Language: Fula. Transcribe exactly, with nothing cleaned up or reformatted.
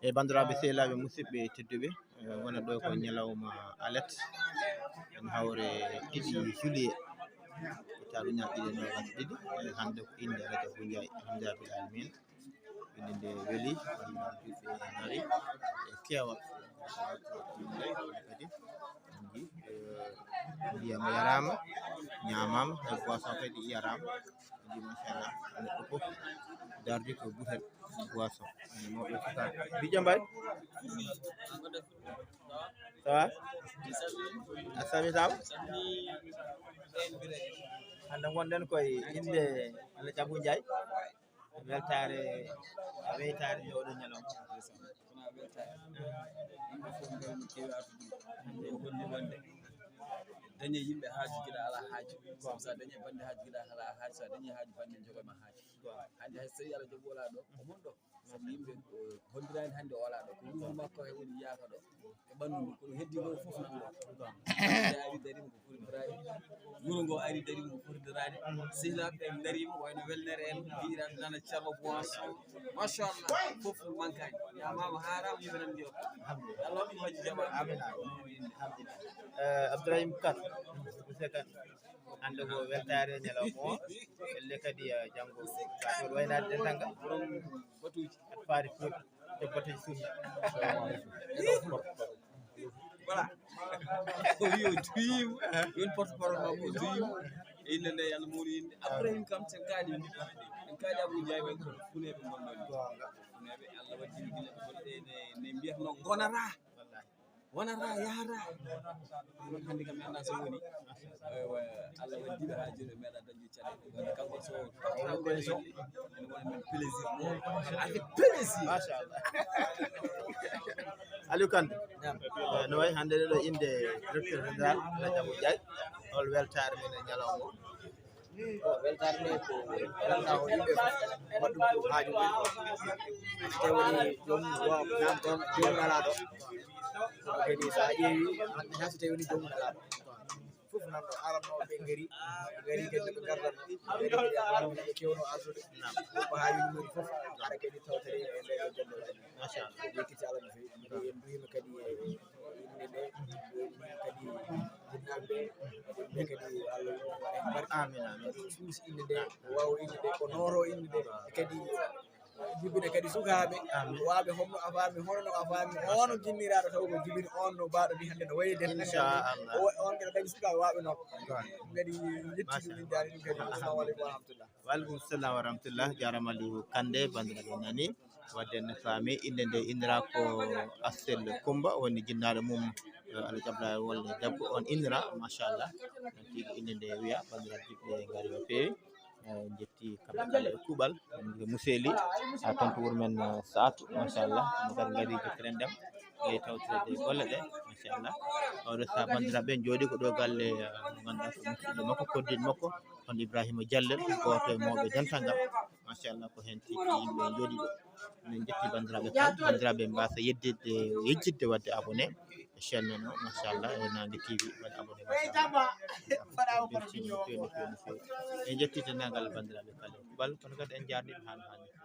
E banndiraaɓe sehilaaɓe musidɓe tedduɓe, e wona ɗo ko ñalawma alet, en hawre ɗiɗi juillet, tawi ñaɓɓiɗe nogas ɗiɗi. E hannde ko innde Rajabou Ndiaye, alhamdulillahi rabbil alamin. Innde nde weli, juɓɓe ngari e keewal. Kadi en nji, e, ndiyam yaraama, ñaamaama, hay boisson kadi yaraama. En nji, machallah, neɗɗo fof dardi ko butel boisson. Ene mawɓe sukaaɓe. Bijo Mbaye? Ça va? A salmitaama? Hannde ngonɗen koye innde Rajabou Ndiaye. Weltaare, a weytaare e oɗo ñalawma. Kono a weltaare. Yimɓe fof ngari no keewi artude. Hannde en holli wonde dañe yimɓe haaju, giɗa alaa haaju. Sabu so a dañii bannde haaju, giɗa alaa haaju. So a dañii haaju, bannde jogo ma haaju. Hannde hay so tawii Alla jogii walaa ɗo, ko mon ɗo. Sabu yimɓe, eh, holliraani hannde o alaa ɗo. Ko ruuhu makko he woni yaaka ɗo. E ɓanndu ndu, kono heddi ko fof nan ɗo. Hannde ari dariima ko foti daraade. Wuro ngo ari dariima ko foti daraade. Sehilaaɓe ɓe dariima, wayno welnere en, giɗiraɓe nana Thierno Boisson. Machallah, fof mankaani. Ñaamaama, haaraama, yimɓe nan ndiyo. Alhamdulillah. Allah waɗi majji jamaa. Amin, amin. Alhamdulillah. Eh, Abdourahim Kane, monsieur Kane. Hannde ko weltaare ñalawma o. Elle kadi, eh, janngo. Ko waynaade dental ngal. Borom batuuji. Aɗa faari fof. Debbo tawi sunna. Voilà. O wi o duyiima. Woni porte-parole makko o duyiima. E innde nde, Yalla mawni innde. Abdourahim kam, sen kaali, en kaali Abou Ndiaye ɓen ko funeeɓe ngonɗon. Funeeɓe, Allah waɗi gila ɓe gonɗe ne, ne mbiyatnoo ngonata. Wonata, yahata. Ɗum noon hannde kam mi anndaa so woni. Eywa, Allah waɗi ɗiɗo haa jooni o meeɗaa dañde caɗeele. Kanko so tottata koye so, ene wona min plaisir. Avec plaisir. Machallah. Aliou Kane. Naam. Eh, no wayi hannde ɗo innde directeur général Rajabou Ndiaye. Hol weltaare men e ñalawma o? Bon, weltaare nde ko weltaare o yimɓe fof, waɗi ɗum ko haaju mumen. So tawi woni joomum, wa-, naam, ɗon joomum alaa ɗo. Kadi so a ƴeewi, hannde tan so tawi woni joomum alaa ɗo. Fof nan ɗo, aranooɓe ɓe ngari, ngari kadi ɓe ngardan, ngari kadi ɓe kewno ardude. Ko haaju mumen fof, hara kadi tawtore e nder e golle o. Machallah. Yettiti Allah no feewi. En mbiyii kadi e innde nde, kadi jinnaaɓe ɓe, ɓe kadi Allah waɗa heen barke. Amin, amin. Kadi suusi innde nde, waawa innde nde, ko nooro innde nde, kadi jibine kadi sukaaɓe, amin, waaɓe hono a faami, hono no a faami, on jinniraaɗo taw ko jibini on no baaɗo ni hannde no wayi den. Inchallah. O, on kadi dañi sukaaɓe waaɓe noon. Ɗum kadi yetti ɗum, min jaari ɗum kadi. Assalamu aleykum wa rahmatullah. Wa aleykum salam wa rahmatullah. Jaaraama Aliou Kande, banndiraaɓe nani. Wadde en faami, innde nde innira ko Astel Kumba, woni jinnaaɗo mum, eh, Alhaji Abdoulaye Wolde debbo, on innira, machallah. Tigi innde nde wiya, banndiraaɓe juɓɓe ngari no feewi. Eh, en njetti kamɓe kala e kuuɓal, en njetti Museeli, ha toon to wuro men, eh, Saatu, machallah. Mo kadi ngari jokkiren ɗem, e tawtirede e golle ɗe, machallah. Oɗo saha banndiraaɓe en jooɗi ko ɗo galle, eh, mo ngannduɗaa ko musidɗo makko, koddiiɗo makko, on Ibrahima Diallo, gooto e mawɓe dental ngal. Machallah, ko heen tigi yimɓe njooɗi ɗo. Min njetti banndiraaɓe kala, banndiraaɓe mbaasa yeddidde, yejjitde waɗde abonné e chaîne men o, machallah, e Naange T V, waɗde abonné, machallah. Beltima no feewi, no feewi, no feewi. En njetti denndaangal banndiraaɓe kala e kuuɓal, kono kadi en njaarniima haa no haanirta.